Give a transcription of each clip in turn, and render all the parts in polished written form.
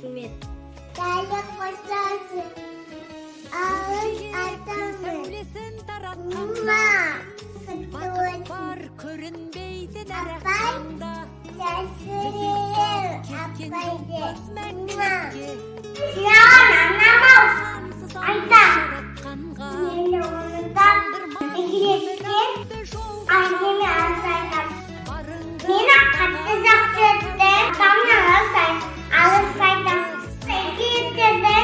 Рахмет. Сәлем қосасың. Алғыс айтамын. Сәулесін таратқанда Ма. бақыт бар көрінбейтін әр Апай. таңда. Сәлем Кеткен апайды. жоқпыз мәңгілікке. Саған анам Сансыз Айта. жаратқанға Мені ұмытам. Игілікке әңгіме алғыс айтамын. Барыңды Мені қатты жақсы өтті. Атамнан алғыс айтамын. Игіліктерді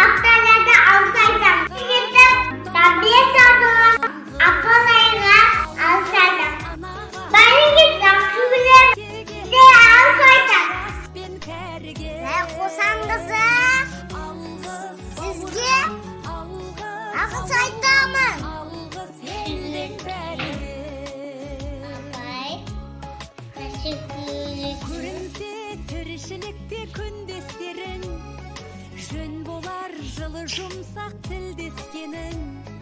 апталарда алғыс айтамын. Игілікті тәрбие сатылған апаларға алғыс айтамын. Анаға Бәріңе жақсы білемін. Де алғыс айтамын. Жас пен кәріге Қосан қызы, алғыс, сізге алғыс, алғыс айтамын. Алғыс елдің бәріне. Апай, teşekkür. Көрінсе тіршілікте күндестерің, жөн болар жылы жұмсақ тілдескенің.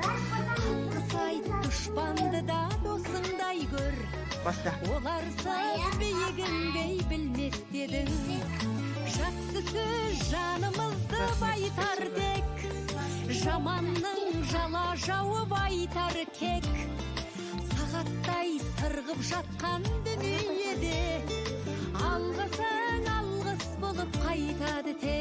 Алғыс айт, дұшпанды да досыңдай көр. Баста. Оларсыз биігіңдей білмес дедің. Жақсы сөз жанымызды байытар тек, жаманның жала жауып айтар кек. Сағаттай сырғып жатқан дүниеде алғысың алғыс болып қайтады тек.